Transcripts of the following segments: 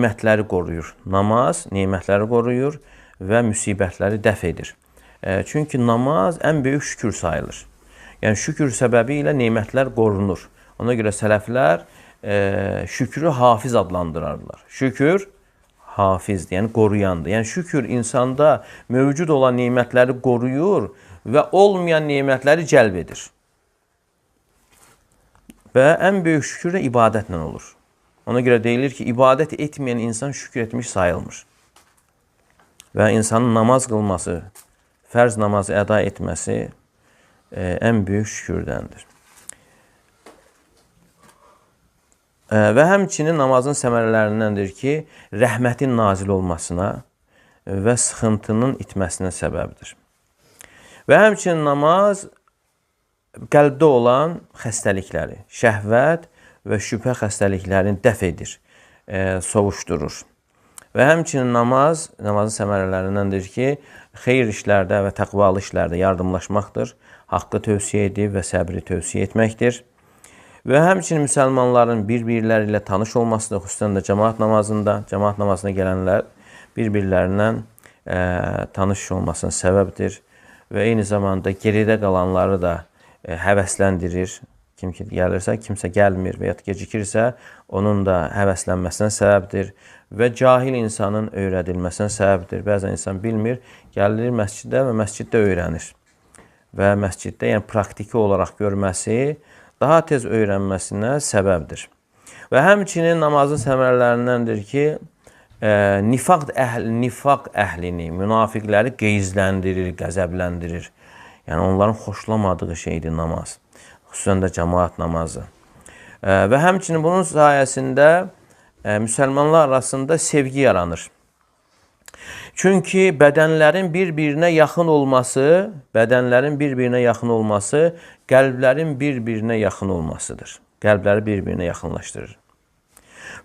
Nemətləri qoruyur. Namaz nemətləri qoruyur və müsibətləri dəf edir. Çünki namaz ən böyük şükür sayılır. Yəni şükür səbəbi ilə nemətlər qorunur. Ona görə sələflər şükrü hafiz adlandırardılar. Şükür hafizdir, yəni qoruyandır. Yəni şükür insanda mövcud olan nemətləri qoruyur və olmayan nemətləri cəlb edir. Və ən böyük şükür də ibadətlə olur. Ona görə deyilir ki, ibadət etməyən insan şükür etmiş sayılmır. Və insanın namaz qılması, fərz namazı əda etməsi ən böyük şükürdəndir. Və həmçinin namazın səmərələrindəndir ki, rəhmətin nazil olmasına və sıxıntının itməsinə səbəbdir. Və həmçinin namaz qəlbdə olan xəstəlikləri, şəhvət və şübhə xəstəliklərini dəf edir, sovuşdurur. Və həmçinin namaz, namazın səmərələrindəndir ki, xeyir işlərdə və təqvalı işlərdə yardımlaşmaqdır, haqqı tövsiyə edib və səbri tövsiyə etməkdir. Və həmçinin müsəlmanların bir-birləri ilə tanış olmasıdır, xüsusən də cəmaat namazında, cəmaat namazına gələnlər bir-birlərindən tanış olmasına səbəbdir və eyni zamanda geridə qalanları da həvəsləndirir. Kim ki gəlirsə, kimsə gəlmir və ya gecikirsə, onun da həvəslənməsinə səbəbdir və cahil insanın öyrədilməsinə səbəbdir. Bəzən insan bilmir, gəlir məscidə və məsciddə öyrənir. Və məsciddə, yəni praktiki olaraq görməsi daha tez öyrənməsinə səbəbdir. Və həmçinin namazın səmərələrindəndir ki, nifaq əhlini, münafiqləri qeyzləndirir, qəzəbləndirir. Yəni onların xoşlamadığı şeydir namaz. Xüsusən də cəmaat namazı. Və həmçinin bunun sayəsində müsəlmanlar arasında sevgi yaranır. Çünki bədənlərin bir-birinə yaxın olması, qəlblərin bir-birinə yaxın olmasıdır. Qəlbləri bir-birinə yaxınlaşdırır.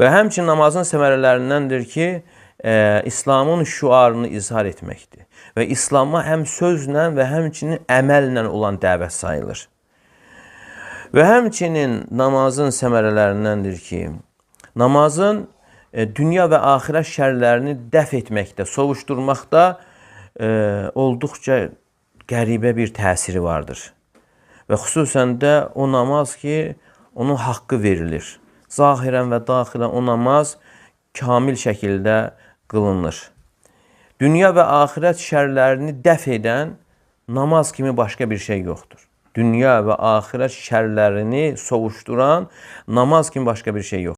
Və həmçinin namazın səmərələrindəndir ki, İslamın şüarını izhar etməkdir. Və İslama həm sözlə və həmçinin əməllə olan dəvət sayılır. Və həmçinin namazın səmərələrindəndir ki, namazın dünya və axirət şərlərini dəf etməkdə, sovuşdurmaqda olduqca qəribə bir təsiri vardır. Və xüsusən də o namaz ki, onun haqqı verilir. Zahirən və daxilən o namaz kamil şəkildə qılınır. Dünya və axirət şərlərini dəf edən namaz kimi başqa bir şey yoxdur. Dünya və axirət şərlərini sovuşduran namaz kimi başqa bir şey yoxdur.